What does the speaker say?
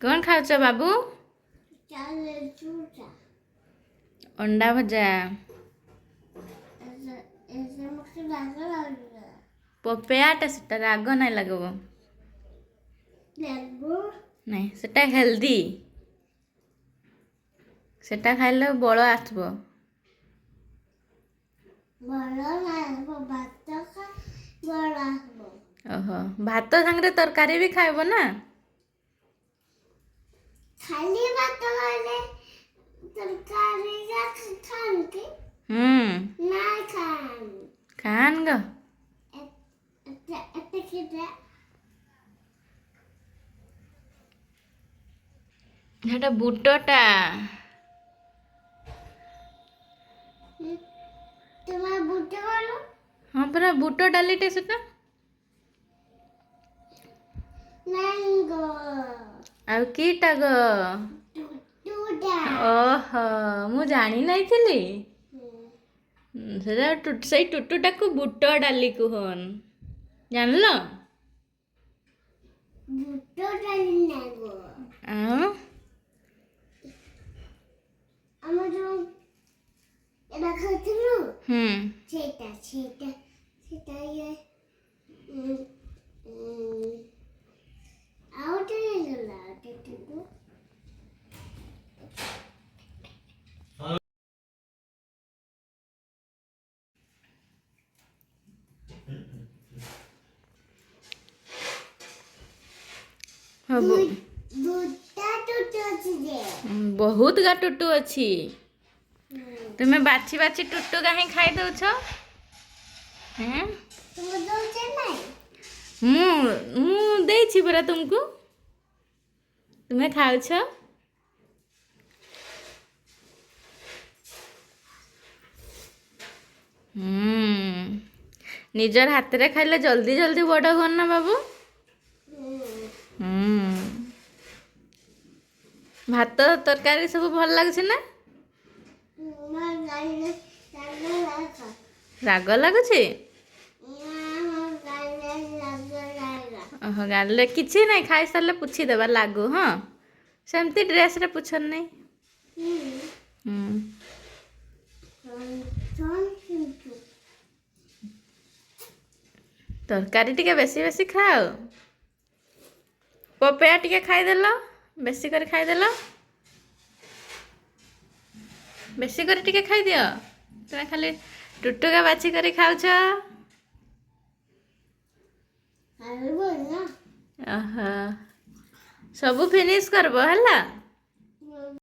କ'ଣ ଖାଉଛ ବାବୁ? ଅଣ୍ଡା ଭଜା। ପପେୟାଟା ସେଟା ରାଗ ନାଇଁ ଲାଗିବ। ନାଇଁ, ସେଟା ହେଲ୍ଦି, ସେଟା ଖାଇଲେ ବଳ ଆସିବ। ଓହୋ, ଭାତ ସାଙ୍ଗରେ ତରକାରୀ ବି ଖାଇବ ନା? ଖାଲି ଭାତ ଖାଇଲେ ତରକାରୀ ଖାଆନ୍ତି? ହୁଁ। ନାଇଁ ଖାଆନି। ଖାନ୍ ଗ। ଏତେ କେତେ? ସେଟା ବୁଟଟା। ତୁମେ ବୁଟ କର। ହଁ ପରା, ବୁଟ ଡାଲିଟେ ସେଟା। ନାଇଁ ଗୋ। ଆଉ କିଟା ଗୋ? ଟୁଟା। ଓହୋ, ମୁଁ ଜାଣି ନାଇଥିଲି। ସେଟା ସେଇ ଟୁଟୁଟାକୁ ବୁଟ ଡାଲି କୁହନ୍, ଜାଣିଲ? ବୁଟ ଡାଲି ନାଇଁ ଗୋ। ଆଉ? ଆମେ ଯୋଉ ଏଟା ଖାଉଥିଲୁ, ସେଇଟା ଇଏ ଆଉ ଗୋଟେ ହେଇଗଲା ଟୁଟୁ। ହବ। ଦୁଟା ଟୁଟୁ ଅଛି ଯେ। ବହୁତ ଗା ଟୁଟୁ ଅଛି। ତୁମେ ବାଛି ବାଛି ଟୁଟୁ କାହିଁ ଖାଇ ଦଉଛ ହେଁ? ତୁମେ ଦଉଛ ନାଇଁ? ମୁଁ ଦେଇଛି ପରା ତୁମକୁ, ତୁମେ ଖାଉଛ। ହୁଁ, ନିଜର ହାତରେ ଖାଇଲେ ଜଲ୍ଦି ଜଲ୍ଦି ବଡ଼ ହୁଅନ ନା ବାବୁ? ହୁଁ। ଭାତ ତରକାରୀ ସବୁ ଭଲ ଲାଗୁଛି ନା? ମୋ ଗାଈରେ ରାଗ ରାଗ। ରାଗ ଲାଗୁଛି? ନା, ମୋ ଗାଈରେ ରାଗ ରାଗ। ଓହୋ, ଗାଲିରେ କିଛି ନାଇଁ, ଖାଇସାରିଲେ ପୁଛିଦେବା ଲାଗୁ। ହଁ, ସେମିତି ଡ୍ରେସ୍ରେ ପୁଛନ୍ ନାଇଁ। ହୁଁ। କିନ୍ତୁ ତରକାରୀ ଟିକେ ବେଶୀ ବେଶୀ ଖାଅ। ପପେୟା ଟିକେ ଖାଇଦେଲ, ବେଶୀ କରି ଖାଇଦେଲ, ବେଶୀ କରି ଟିକେ ଖାଇଦିଅ। ତୁମେ ଖାଲି ଟୁଟୁକା ବାଛି କରି ଖାଉଛ। ଖାଇବ ନା। ଓହୋ, ସବୁ ଫିନିଶ କରିବ ହେଲା।